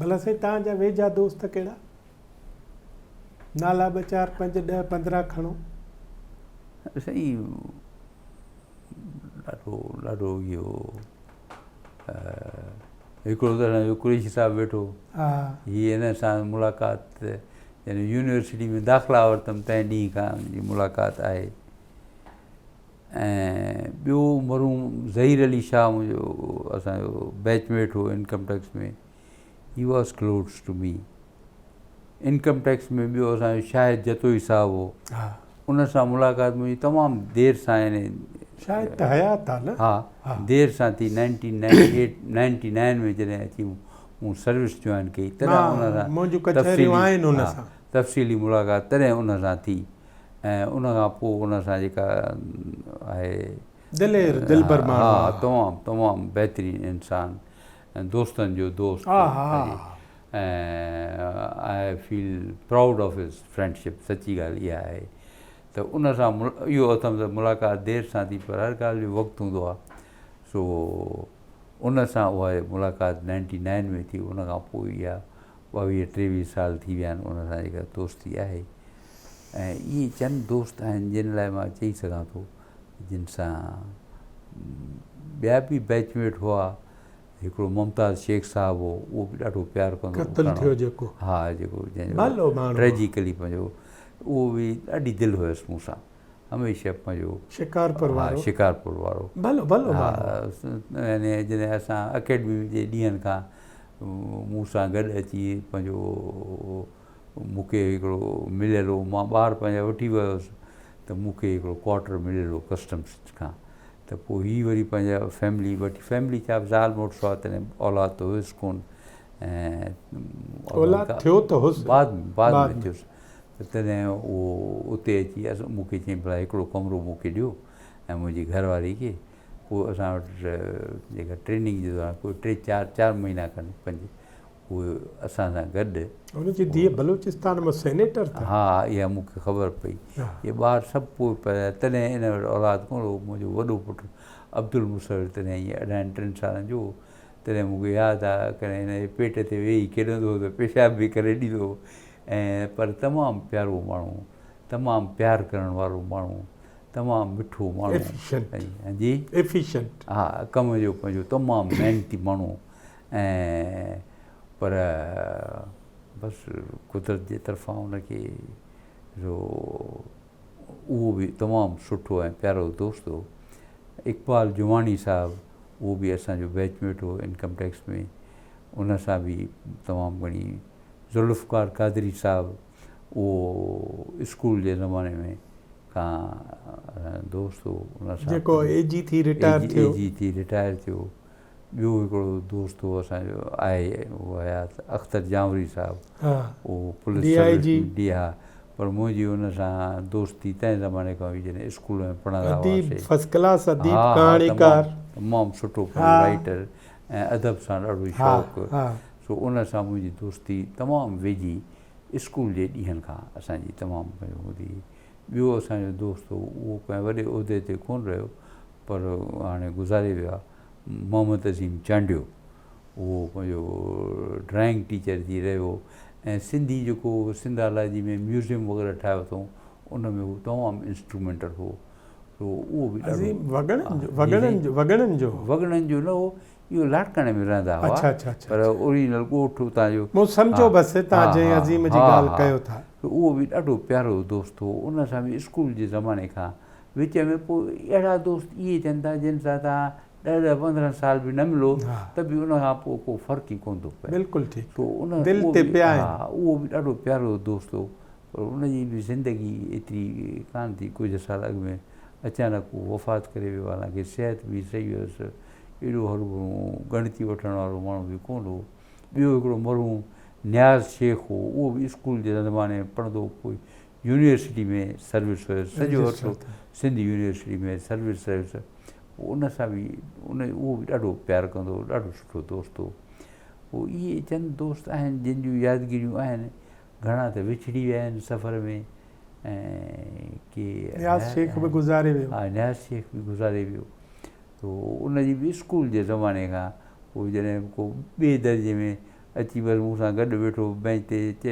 ڀلا سائين توهان جا ويجها دوست ڪهڙا؟ نالا ٻه چار پنج ڏهه 15 کڻو. سائين ڏاڍو ڏاڍو اهو هڪڙو ته اسان جو قريشي صاحب ويٺو هي هن سان ملاقات يعني يونيورسٽي ۾ داخلا ورتم تنهن ڏينهن کان منهنجي ملاقات آهي ۽ ٻيو مرحوم ظهير علي شاهه منهنجو اسان جو بيچ ميٽ هو income tax ۾ he was close to me income tax ۾ ٻيو اسان جو شاهد جتوئي صاحب هو ان سان ملاقات منهنجي تمام دير سان يعني شاهد ته حيات آ نه ها دير سان ٿي 1998 99 ۾ جڏهن اچي مون سروس جوائن ڪئي تڏهن ان سان منهنجون ڪچهريون آهن ان سان تفصيلي ملاقات تڏهن ان سان ٿي ۽ ان کان پوء ان سان جيڪا آهي دلير دلبر ماڻهو ها تمام تمام بهترين انسان ۽ دوستن جو دوست ۽ I feel proud of his friendship سچي ڳالهه اها آهي ته ان سان اهو اٿم ته ملاقات دير سان ٿي پر هر ڳالهه جو وقت هوندو آهي سو ان سان اها ملاقات 99 ۾ ٿي ان کان پوء اها 22 23 سال ٿي ويا آهن ان سان جيڪا دوستي آهي ۽ اهي چند دوست آهن جن لاء مان چئي سگهان ٿو جن سان ٻيا به بيچ ميٽ هئا هڪڙو ممتاز شيخ صاحب هو اهو به ڏاڍو پيار ڪندو هو قتل ٿيو جيڪو ها جيڪو جنهن جو ڀلو ماڻهو ٽريجيڪلي پنهنجو اهو به ڏاڍي دل هيس مون سان هميشه پنهنجو شڪارپور وارو شڪارپور وارو ڀلو ڀلو ماڻهو يعني جڏهن اسان اڪيڊمي جي ڏينهن کان مون سان گڏ اچي پنهنجو مون کي هڪڙو مليل هو مان ٻار پنهنجا وٺي ويو هوس ته مون کي هڪڙو ڪوارٽر مليل هو ڪسٽمس کان ته پوء هي وري پنهنجا فيملي وٺي فيملي ڇا زال مڙس هئا تڏهن اولاد ته هيس ڪون ۽ اولاد ٿيو ته هوس بعد بعد ۾ ٿيس ته تڏهن اهو اتي اچي مون کي چيائين ڀلا هڪڙو ڪمرو مون کي ڏيو ۽ منهنجي گهر واري کي پوء اسان وٽ جيڪا ٽريننگ جي دوران ڪوئي ٽي چار چار مهينا کن پنج اهي اسان سان گڏ. هن جي ڌيء بلوچستان مان سينيٽر ٿي. ها اها مون کي خبر پئي. اهي ٻار سڀ پوء پيدا ٿيا. تڏهن ان وٽ اولاد ڪونه هو. منهنجو وڏو پٽ عبدالمصور تڏهن ائين اڍائن ٽن سالن جو هو. تڏهن مون کي ياد آ ڪڏهن هن جي پيٽ تي ويهي کيڏندو هو ته پيشاب به ڪري ڏيندو هو ۽ پر تمام پيارو ماڻهو، تمام پيار ڪرڻ وارو ماڻهو، تمام مٺو ماڻهو. ايفيشنٽ. جي؟ ايفيشنٽ. ها ڪم جو پنهنجو تمام محنتي ماڻهو. ۽ پر بس قدرت جي طرفان ان کي جو اهو به تمام سٺو ۽ پيارو دوست هو اقبال جماڻي صاحب اهو به اسان جو بيچ ميٽ هو انڪم ٽيڪس ۾ ان سان به تمام گهڻي ذوالفقار قادري صاحب اهو اسڪول جي زماني ۾ کان دوست هو ان سان جيڪو اي جي ٿي رٽائر ٿيو اي جي ٿي رٽائر ٿيو ٻيو هڪڙو دوست هو اسان جو آهي اهو حيات اختر جانوري صاحب اهو پوليس ڊي I جي ڊي ها پر منهنجي ان سان دوستي تنهن زماني کان هئي جڏهن اسڪول ۾ پڙهندا هئاسين اديب فرسٽ ڪلاس اديب ڪهاڻيڪار تمام سٺو رائيٽر ۽ ادب سان ڏاڍو شوق سو ان سان منهنجي دوستي تمام ويجهي اسڪول جي ڏينهن کان اسان جي تمام هوندي هئي ٻيو اسان جو دوست هو اهو ڪنهن وڏي عهدي تي ڪونه رهيو پر هاڻي گذاري ويو آهي محمد عظيم چانڊيو اهو پنهنجو ڊرائنگ ٽيچر ٿي رهيو ۽ سنڌي جيڪو سنڌالاجي ۾ ميوزيم وغيره ٺاهيو اٿئون ان ۾ هو تمام انسٽرومينٽل هو سو اهو به ڏاڍو عظيم وڳڻن جو وڳڻن جو وڳڻن جو وڳڻن جو نه هو اهو لاڙڪاڻي ۾ رهندا هئا اڇا اڇا اڇا پر اوريجنل ڳوٺ اتان جو مون سمجهيو بس تان جنهن عظيم جي ڳالهه ڪيو ٿا اهو به ڏاڍو پيارو دوست هو ان سان به اسڪول جي زماني کان وچ ۾ پوء اهڙا دوست اهي ٿين ٿا جن سان توهان ڏهه ڏهه پندرهن سال به نه ملو ته به ان کان پوء ڪو فرق ئي ڪونه ٿو پئي. بلڪل ٺيڪ. سو ان دل تي پيا آهن. ها اهو به ڏاڍو پيارو دوست هو پر ان جي به زندگي ايتري ڪانه ٿي ڪجهه سال اڳ ۾ اچانڪ هو وفات ڪري ويو حالانڪه صحت به صحيح هيس ايڏو هروڀرو ڳڻتي وٺڻ وارو ماڻهو به ڪونه هو. ٻيو هڪڙو مرحوم نياز شيخ هو اهو به اسڪول جي زماني ۾ پڙهندو هو پوء يونيورسٽي ۾ سروس هيس سڄو عرصو سنڌ يونيورسٽي ۾ سروس رهيس پوء ان سان به ان اهو به ڏاڍو پيار ڪندو هو ڏاڍو سٺو دوست هو پوء اهي چند دوست آهن جن جون يادگيريون آهن گهڻا ته وڇڙي ويا آهن سفر ۾ ۽ ڪي نياز شيخ به گذاري ويو ها نياز شيخ به گذاري ويو تو ان جي به اسڪول جي زماني کان پوء جڏهن ڪو ٻئي درجي ۾ اچي بس مون سان گڏ ويٺو بينچ تي، چي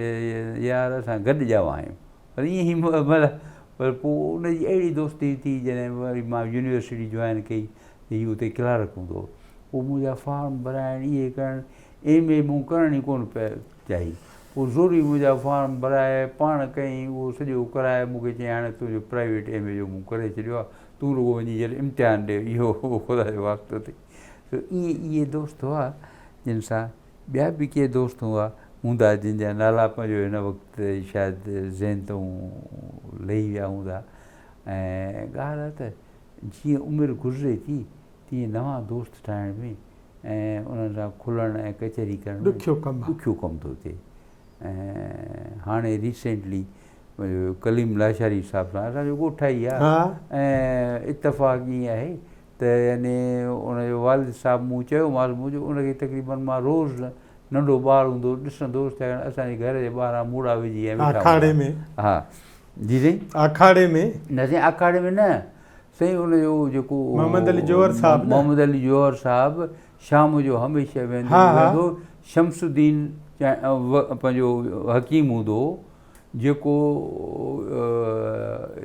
يار اسان گڏ ڄاوا آهيون. پر ائين ئي مطلب پر پوء ان جي اهڙي دوستي ٿي جڏهن وري مان يونيورسٽي جوائن ڪئي ته هي اتي ڪلارڪ هوندو هو. پوء منهنجا فارم ڀرائڻ اهي ڪرڻ ايم اي مون ڪرڻ ئي ڪونه پئي چاهي. پوء زوري منهنجا فارم ڀرائي پاڻ ڪيائين اهو سڄو ڪرائي مون کي چيائين هاڻي تنهنجو پرائيويٽ ايم اي جو مون ڪري ڇڏيو آهي تون رڳو وڃي جڏهن امتحان ڏي اهو خدا جو واسطو اٿئي. سو ائين اهي دوست هئا جن سان ٻيا به ڪي دوست هئا هوندا جن جا نالا پنهنجو هن وقت شايد ذهن تون لهي ويا هوندا ۽ ڳالهه آهي ته جيئن عمر گذري ٿي تيئن نوان دوست ٺاهڻ ۾ ۽ انهن سان کلڻ ۽ ڪچهري ڪرڻ ۾ ڏکيو ڪم آهي. ڏکيو ڪم ٿو ٿئي ۽ هاڻي ريسينٽلي ڪليم لاشاري صاحب سان اسان جو ڳوٺ ئي آهي ۽ اتفاق ائين آهي ته يعني ان جو والد صاحب مون چيومانس مون چيو ان کي تقريبن مان روز ننڍو ٻار هوندو هو ڏسندو هوس ڇاڪاڻ اسان جي گهر جي ٻاهران موڙا وجهي ۽ ويٺا آکاڙي ۾. ها جي سائين. آکاڙي ۾. نه سائين آکاڙي ۾ نه سائين ان جو جيڪو محمد علي جوهر صاحب نه. محمد علي جوهر صاحب شام جو هميشه ويندو ويندو شمس الدين پنهنجو حڪيم هوندو هو جيڪو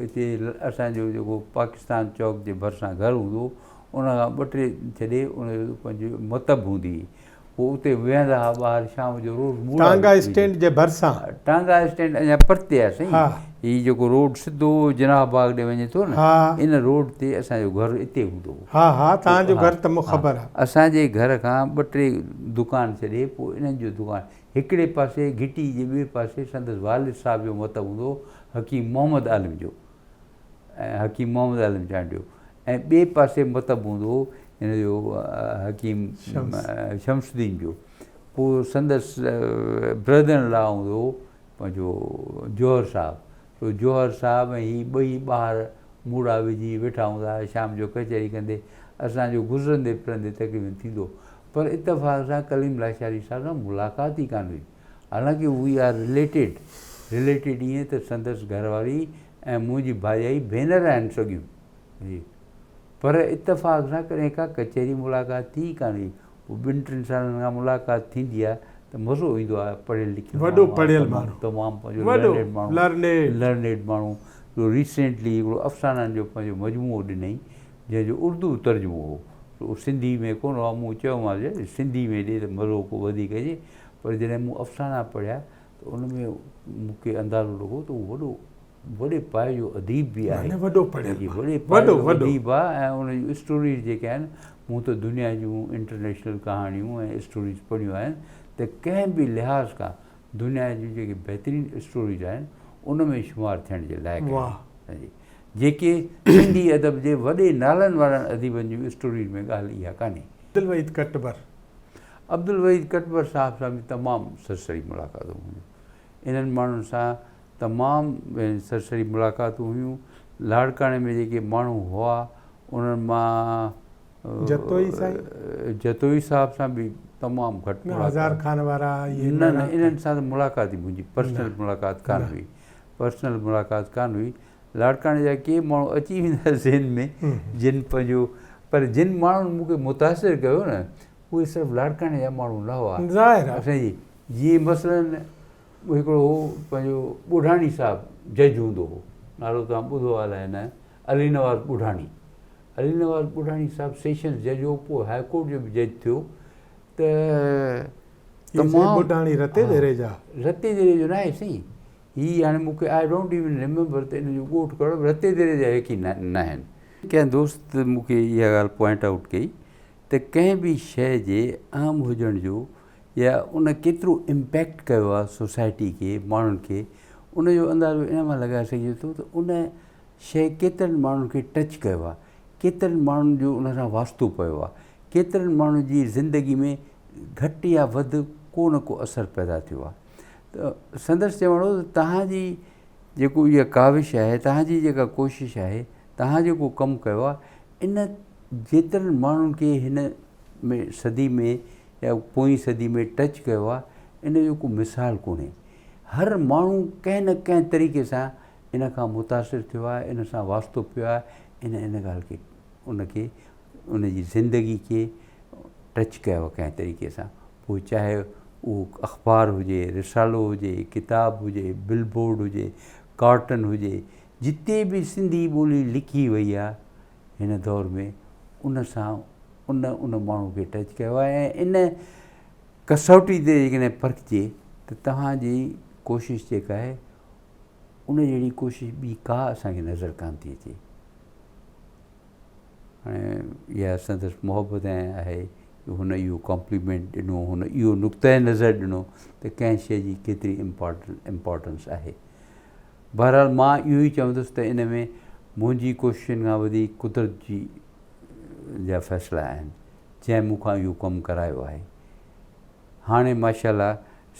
هتي اسان جو جيڪو پاڪستان چوڪ جي ڀرسان گهر هوندو هو ان کان ٻه ٽي ڇڏي ان جو پنهنجو مطب هوندي هئي پوء اتي ويهندا هئا ٻاهر شام جو روز موڙا ٽانگا اسٽينڊ جي ڀرسان. ٽانگا اسٽينڊ اڃا پرتي آهي سائين هي جيڪو روڊ سڌو جناح باغ ڏي وڃي ٿو نه ان روڊ تي اسان جو گهر اتي هوندو هو. ها ها توهان جو گهر ته مون خبر آهي. اسان جي گهر کان ٻه ٽي دڪان ڇڏي پوء انهن جو دڪان هڪڙي پاسي گهٽي جي ٻئي پاسي سندس والد صاحب جو مطب هوندو هو حڪيم محمد عالم جو ۽ حڪيم محمد عالم چانڊيو ۽ ٻئي پاسي مطب هوندو هو هن جو حڪيم شمس الدين جو. پوء سندس بردر ان لا هوندو هو پنهنجو جوهر صاحب. سو جوهر صاحب ۽ هي ٻئي ٻاهر موڙا وجهي ويٺا هوندا هئا شام جو ڪچهري ڪندي اسان جو گذرندي ڦرندي تقريبن ٿيندو هو. پر اتفاق سان ڪليم لاشاري صاحب سان ملاقات ئي ڪانه هئي. حالانڪه وي آر رليٽيڊ، رليٽيڊ ائين ته سندس گهر واري ۽ منهنجي ڀاڄائي ڀينر آهن سڳيون. جي پر اتفاق سان ڪڏهن ڪا ڪچهري ملاقات ٿي ئي ڪانه هئي. پوء ٻن ٽن سالن کان ملاقات ٿيندي آهي ته مزو ايندو آهي پڙهيل لکيل وڏو پڙهيل ماڻهو تمام پنهنجو لرنيڊ ماڻهو لرنيڊ ماڻهو جو ريسينٽلي هڪڙو افسانن جو پنهنجو مجموعو ڏنائين جنهن جو اردو ترجمو هو اهو سنڌي ۾ ڪونه هو مون چيومانس يار سنڌي ۾ ڏي ته مزو ڪو وڌيڪ اچي پر جڏهن مون افسانا پڙهيا ته ان ۾ مون کي اندازو لڳو ته هو وڏو وڏي پائي جو اديب به آهي. وڏو پڙهيل جي وڏي پائي جو اديب آهي ۽ ان جون اسٽوريز جيڪي آهن مون ته دنيا جون انٽرنيشنل ڪهاڻيون ۽ اسٽوريز پڙهيون آهن ته ڪنهن به لحاظ کان دنيا جون جيڪي بهترين اسٽوريز آهن ان ۾ شمار ٿيڻ جي لائق آهن جيڪي سنڌي ادب جي وڏي نالن وارن اديبن جون اسٽوريز ۾ ڳالهه اها ڪانهي. عبدالوحيد ڪٽبر. عبدالوحيد ڪٽبر صاحب سان به تمام سرسري ملاقاتون هيون. انهن ماڻهن سان تمام سرسري ملاقاتون هيون. لاڙڪاڻي ۾ جيڪي ماڻهو هئا انهن مان جتوئي سائين؟ جتوئي صاحب سان به تمام گهٽ ملاقات. هزار خان وارا اهي نه نه انهن سان ته ملاقات ئي منهنجي پرسنل ملاقات ڪانه هئي. پرسنل ملاقات ڪانه هئي. لاڙڪاڻي جا ڪي ماڻهو اچي ويندا ذهن ۾ جن پنهنجو پر جن ماڻهن مون کي متاثر ڪيو نه اهي صرف لاڙڪاڻي جا ماڻهو نه هئا. ظاهر آهي. اسان جي جيئن مثلاً هڪڙو هو پنهنجو ٻڍاڻي صاحب جج هوندو هو نالو توهان ٻڌو آهي الائي نه علي نواز ٻڍاڻي علي نواز ٻڍاڻي صاحب سيشنز جج هو پوء هاء ڪورٽ جو به جج ٿيو ته تمام ٻڍاڻي رتي ديري جا رتي ديري جو ناهي سائين هي هاڻي مون کي I don't even remember ته ان جو ڳوٺ ڪهڙو رتي ديري جا يقين ناهن. ڪنهن دوست مون کي اها ڳالهه پوائنٽ آئوٽ ڪئي ته ڪنهن به شيء جي اهم هجڻ جو يا ان ڪيترو امپيڪٽ ڪيو آهي سوسائٽي کي ماڻهن کي ان جو اندازو ان مان لڳائي سگهجي ٿو ته ان شيء ڪيترن ماڻهن کي ٽچ ڪيو آهي ڪيترن ماڻهن جو ان سان واسطو پيو آهي ڪيترن ماڻهن جي زندگي ۾ گهٽ يا وڌ ڪو نه ڪو اثر پيدا ٿيو آهي ته سندس چوڻ هو ته توهان جي جيڪو اها ڪاوش آهي توهان جي جيڪا ڪوشش آهي توهان جيڪو ڪم ڪيو آهي ان جيترن ماڻهن کي هن ۾ صدي ۾ يا پوئين صدي ۾ ٽچ ڪيو آهي ان جو ڪو مثال ڪونهي. هر ماڻهو ڪنهن نه ڪنهن طريقي سان ان کان متاثر ٿيو آهي، ان سان واسطو پيو آهي، ان ان ڳالهه کي ان کي ان جي زندگي کي ٽچ ڪيو آهي ڪنهن طريقي سان پوء چاهي اهو اخبار هجي، رسالو هجي، ڪتاب هجي، بل بورڊ هجي، ڪارٽن هجي، جتي به سنڌي ٻولي لکي وئي آهي هن دور ۾ ان سان ان ان ماڻهو کي ٽچ ڪيو آهي ۽ ان ڪسوٽي تي جيڪڏهن پرکجي ته توهان جي ڪوشش جيڪا آهي ان جهڙي ڪوشش ٻي ڪا اسان کي نظر ڪانه ٿي اچي. هاڻي اها سندس محبت آهي جو هن اهو ڪامپليمينٽ ڏنو، هن اهو نقطه نظر ڏنو ته ڪنهن شيء جي ڪيتري امپارٽنس آهي. بهرحال مان اهو ئي چوندس ته ان ۾ منهنجي ڪوششن کان وڌيڪ قدرت جي جا فيصلا آهن جنهن مون کان اهو ڪم ڪرايو آهي. هاڻي ماشاء الله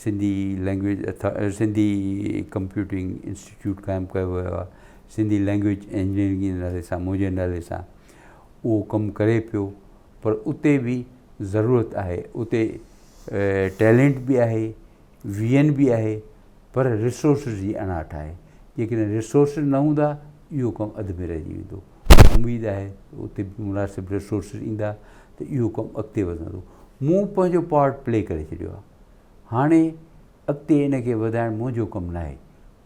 Sindhi language Sindhi computing institute قائم ڪيو ويو آهي سنڌي لينگويج انجنيئرنگ جي نالي سان منهنجي نالي سان اهو ڪم ڪري پيو پر اتي به ضرورت آهي اتي ٽيلنٽ به آهي ويئن به آهي پر ريسورسز جي اڻاٺ آهي جيڪڏهن ريسورسز نه هوندا اهو ڪم اڌ ۾ رهجي ويندو اميد آهي ته اتي به مناسب ريسورسز ايندا ته اهو ڪم اڳتي وڌندو مون پنهنجو پارٽ پلي ڪري ڇڏيو آهي هاڻي اڳتي ان کي وڌائڻ منهنجو ڪم ناهي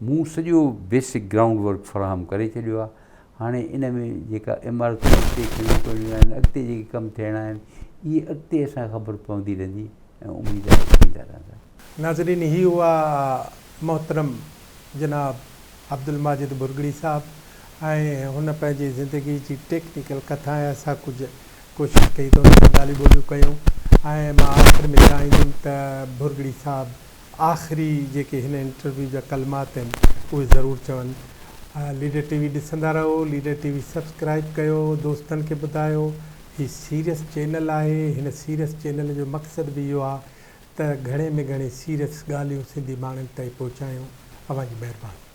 مون سڄو بيسڪ گرائونڊ ورڪ فراهم ڪري ڇڏيو آهي هاڻي ان ۾ جيڪا عمارتون اڳتي کڻيون پوڻيون آهن اڳتي جيڪي ڪم ٿيڻا آهن اهي اڳتي اسان کي خبر پوندي رهندي ۽ اميد آهي ته ٿيندا رهندا. ناظرين هي هئا محترم جناب عبدالماجد ڀرڳڙي صاحب ۽ هن پنهنجي زندگي جي ٽيڪنيڪل ڪٿا ۽ اسان ڪجهه ڪوشش ڪئي ته ان سان ڳالهيون ٻولهيون ڪيون ۽ مان آخر ۾ چاهيندم ته ڀرڳڙي صاحب آخري جيڪي هن انٽرويو جا ڪلمات آهن اهي ضرور چون. ليڊر ٽي وي ڏسندا رهو ليڊر ٽي وي سبسڪرائيب ڪيو دوستن کي ٻڌايو هي سيريس چينل آهي هن سيريس چينل جو مقصد به اهو آهي ته گهڻي ۾ گهڻي سيريس ڳالهيون سنڌي ماڻهن تائين پهچايون اوهان جي مهرباني.